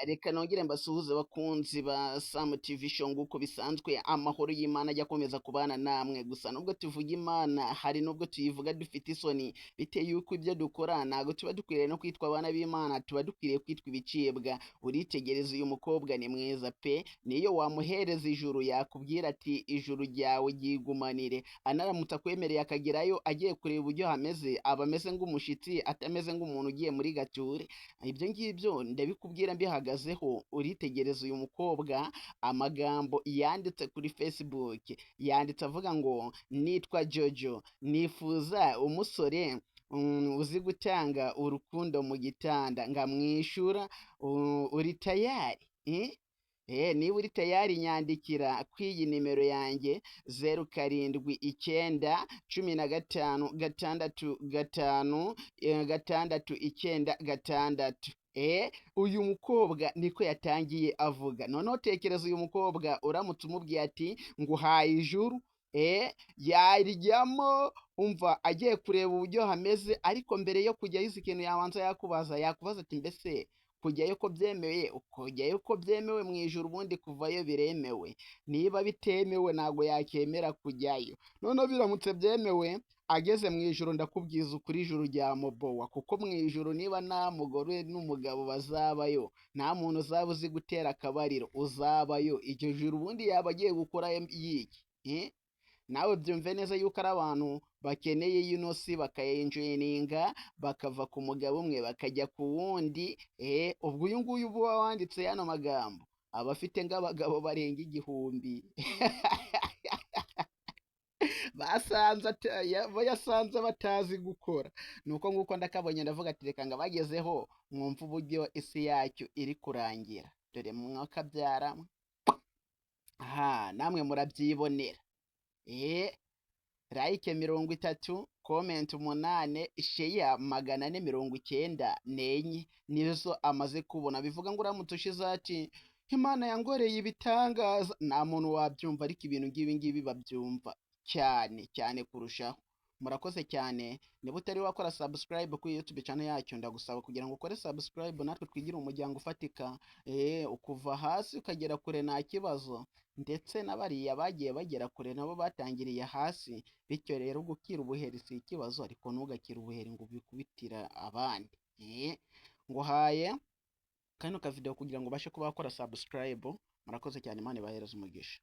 Reka nongere mbasuhuze bakunzi ba Sam TV Show. Nguko bisanzwe, amahoro y'Imana ajya akomeza kubana namwe. Gusa nubwo tuvuga Imana, hari nubwo tuyivuga dufite isoni, bitewe yuko ibyo dukora ntabwo tuba dukwiriye no kwitwa abana b'Imana, tuba dukwiriye kwitwa ibicibwa. Uritegereza, uyu mukobwa ni mwiza pe! Niyo wamuhereza ijuru yakubwira ati: "Ijuru ryawe ryigumanire." Anaramutse akwemereye akagerayo agiye kureba uburyo hameze, aba ameze nk'umushitsi, atameze nk'umuntu ugiye muri gature. Ibyo ngibyo ndabikubwira mbihagazeho. Uritegereza uyu mukobwa, amagambo yanditse kuri Facebook, yanditse avuga ngo: "Nitwa Jojo, nifuza umusore uzi gutanga urukundo mu gitanda nkamwishyura. Uri tayari, eh? Niba uri tayari, nyandikira ku iyi nimero yanjye: 079 15 6 5 6 9 6." Uyu mukobwa niko yatangiye avuga. Noneho tekereza uyu mukobwa, uramutse umubwiye ati: "Nguhaye ijuru," yarijyamo, umva, agiye kureba uburyo hameze. Ariko mbere yo kujyayo, izi ikintu yabanza yakubaza, yakubaza ati: "Mbese kujyayo ko byemewe, kujyayo ko byemewe mu ijuru, ubundi kuvayo biremewe?" Niba bitemewe, ntabwo yakemera kujyayo. Noneho biramutse byemewe, ageze mu ijuru, ndakubwiza ukuri, ijuru rya mubowa, kuko mu ijuru niba nta mugore n'umugabo bazabayo, nta muntu uzaba uzi gutera akabariro uzabayo, iryo juru ubundi yaba agiye gukora yiki, eh? Nawe byumve neza yuko ari abantu bakeneye ino si, bakayenjoyininga, bakava ku mugabo umwe bakajya ku wundi. Ubwo uyu nguyu uba wanditse yano magambo aba afite nk'abagabo barenga 1000 basanze yasanze batazi gukora. Nuko nguko ndakabonye, ndavuga ati: "Reka ngo abagezeho mwumve uburyo isi yacyo iri kurangira." Dore mwakabyara, aha namwe murabyibonera. Like 30, comment 8, share 494 nizo amaze kubona. Bivuga ngo uramutse ushize ati: "Imana yangoreye ibitangaza," nta muntu wabyumva, ariko ibintu ngibi ngibi babyumva cyane cyane kurushaho. Murakoze cyane. Niba utari wakora subscribe kuri YouTube channel yacu, ndagusaba kugira ngo ukore subscribe, natwe twigire umuryango ufatika. Ukuva hasi ukagera kure nta kibazo, ndetse na bariya bagiye bagera kure nabo batangiriye hasi. Bityo rero, gukira ubuheri si ikibazo, ariko ntugakire ubuheri ngo ubikubitira abandi. Nguhaye kano ka video kugira ngo ubashe kuba wakora subscribe. Murakoze cyane, Imana ibahereze umugisha.